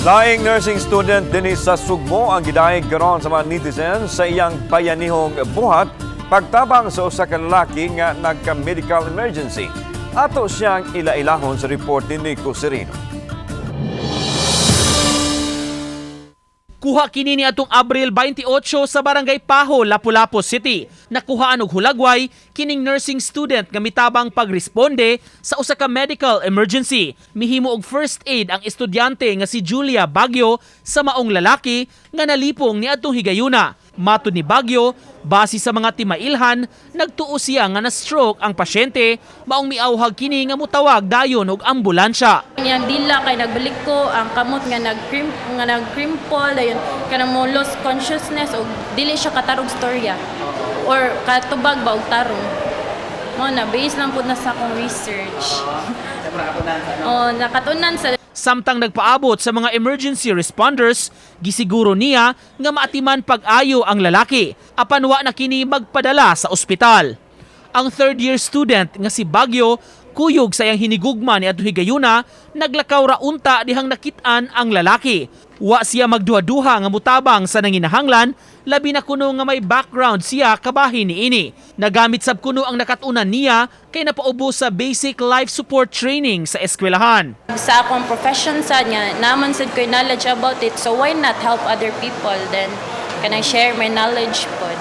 Laing nursing student dinhi sa Sugbo ang gidayeg karon sa mga netizens sa iyang bayanihong buhat pagtabang sa usa ka lalaki nga nagka-medical emergency. Ato siyang ila-ilahon sa report ni Nico Sereno. Kuha kini ni atong Abril 28 sa Barangay Paho, Lapu-Lapu City. Nakuhaan og hulagway kining nursing student nga mitabang pagresponde sa usa ka medical emergency. Mihimo og first aid ang estudyante nga si Julia Bagyo sa maong lalaki nga nalipong ni atong higayuna. Matod ni Bagyo, base sa mga timailhan, nagtuo siya nga na-stroke ang pasyente, maong miawhag kini nga mutawag dayon og ambulansya. Iyang dila kay nagbalik ko ang kamot nga nag-crimple, dayon kanang mo lost consciousness og dili siya katarog storya or katubag ba og tarong. Mo na base lang pud na sa akong research. Oh, nakatunan sa. Samtang nagpaabot sa mga emergency responders, gisiguro niya nga maatiman pag-ayo ang lalaki apan wa na kini magpadala sa ospital. Ang third year student nga si Bagyo, kuyog sa iyang hinigugma ni adto higayuna, naglakaw ra unta dihang nakit-an ang lalaki. Wa siya magduha-duha nga mutabang sa nanginahanglan, labi na kuno nga may background siya kabahin niini. Nagamit sab kuno ang nakatunan niya kay napaubo sa basic life support training sa eskwelahan. Sa akong profession sa niya naman sad ko'y knowledge about it, so why not help other people then kanang share my knowledge pod?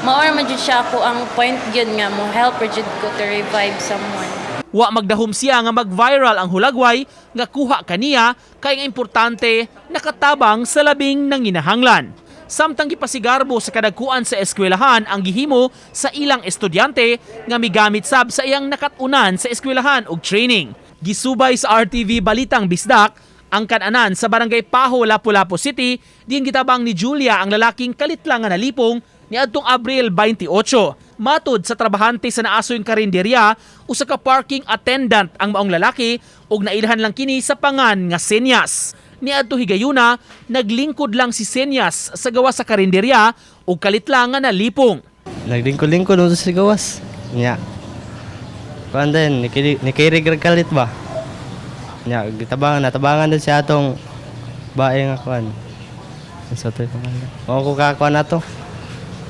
Mao man jud siya ako ang point gyud nga mo help jud ko to revive someone. Wa magdahom siya nga mag-viral ang hulagway nga kuha kaniya kay ang importante nakatabang sa labing nanginahanglan. Samtang gipasigarbo sa kadagkuan sa eskwelahan ang gihimo sa ilang estudyante nga migamit sab sa iyang nakatunan sa eskwelahan og training. Gisubay sa RTV Balitang Bisdak ang kananan sa Barangay Paho, Lapu-Lapu City, diin gitabang ni Julia ang lalaking kalit lang nga nalipong niadtong Abril 28. Matod sa trabahante sa naasoy karinderya, usa ka parking attendant ang maong lalaki ug nailhan lang kini sa pangan nga Senyas. Niadto higayuna, naglingkod lang si Senyas sa gawas sa karinderya ug kalit lang nga nalipong. Naglingkod-lingkod mo sa gawas. Nya. Kuan din, nikirig ra kalit ba? Nya, gitabangan, natabangan din siya atong bae nga kuan. Sa to pangalan. Mao ko kakuan nato.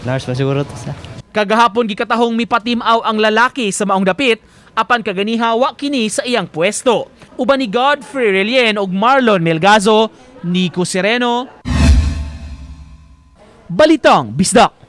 Nurse man siguro to sa. Kagahapon gikatahong mipatimaw ang lalaki sa maong dapit apan kaganiha wa kini sa iyang pwesto. Uban ni Godfrey Relien ug Marlon Melgazo, Nico Sereno. Balitang Bisdak.